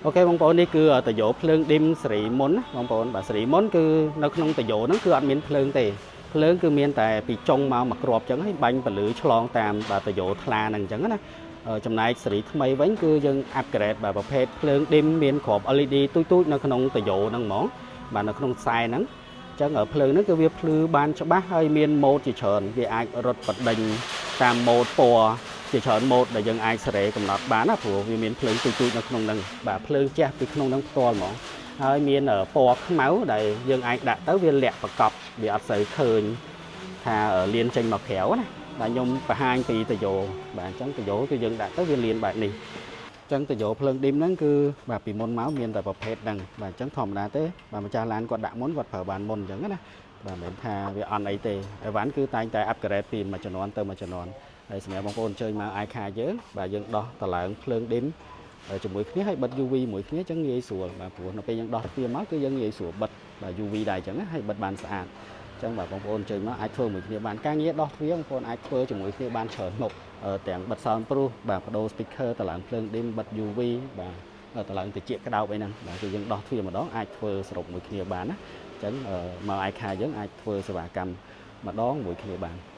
OK បងប្អូននេះគឺតយោភ្លើង dim សេរីមុនណាបងប្អូនបាទសេរីមុនគឺនៅក្នុងតយោហ្នឹងគឺអត់មានភ្លើងទេភ្លើងគឺមានតែពីចុងមកមួយគ្រាប់ចឹងហើយបាញ់ពលឺឆ្លងតាមបាទតយោថ្លាហ្នឹងចឹងណាចំណែកសេរីថ្មីវិញគឺយើង upgrade បាទប្រភេទភ្លើង dim មានគ្រាប់ LED ទូចៗនៅក្នុងតយោហ្នឹងហ្មងបាទនៅក្នុងខ្សែហ្នឹងអញ្ចឹងភ្លើងហ្នឹងគឺវាភ្លឺបានច្បាស់ហើយមានម៉ូដជាច្រើនវាអាចរត់បដិញតាមម៉ូដពណ៌ជាច្រើនម៉ូដដែលយើងអាចសេរីកំណត់បានណាព្រោះវាមានភ្លើងទូចៗនៅក្នុងហ្នឹងបាទភ្លើងជះពីក្នុងហ្នឹងផ្ទាល់ហ្មងហើយមានពណ៌ខ្មៅដែលយើងអាចដាក់ទៅវាលាក់ប្រកបវាអត់សូវឃើញថាលៀនចេញមកក្រៅណាបាទខ្ញុំបង្ហាញពីតយោបាទអញ្ចឹងតយោគឺយើងដាក់ទៅវាលៀនបែបនេះអញ្ចឹងតយោភ្លើង dim ហ្នឹងគឺបាទពីមុនមកមានតែប្រភេទហ្នឹងបាទអញ្ចឹងធម្មតាទេបាទម្ចាស់ឡានគាត់ដាក់មុនគាត់ប្រើបានមុនអញ្ចឹងណាបាទមិនមែនថាវាអន់អីទេអីវ៉ាន់គឺតែងតែ upgrade ពីមួយជំនាន់ទៅមួយជំនាន់ហើយសម្រាប់បងប្អូនអញ្ជើញមក iCar យើងបាទយើងដោះតឡើងភ្លើង dim ជាមួយគ្នាហើយបិទ UV មួយគ្នាអញ្ចឹងងាយស្រួលបាទព្រោះនៅពេលយើងដោះទ្វារមកគឺយើងងាយស្រួលបិទបាទ UV ដែរអញ្ចឹងណាហើយបិទបានស្អាតអញ្ចឹងបាទបងប្អូនអញ្ជើញមកអាចធ្វើមួយគ្នាបានការងារដោះទ្វារបងប្អូនអាចធ្វើជាមួយគ្នាបានច្រើនមុខទាំងបិទ sound proof បាទបដូរ speaker តឡើងភ្លើង dim បិទ UV បាទតឡើងតិចក្តោបអីហ្នឹងបាទគឺយើងដោះទ្វារម្ដងអាចធ្វើសរុបមួយគ្នាបានណាអញ្ចឹងមក iCar យើងអាចធ្វើសេវាកម្មម្ដងមួយគ្នាបាន។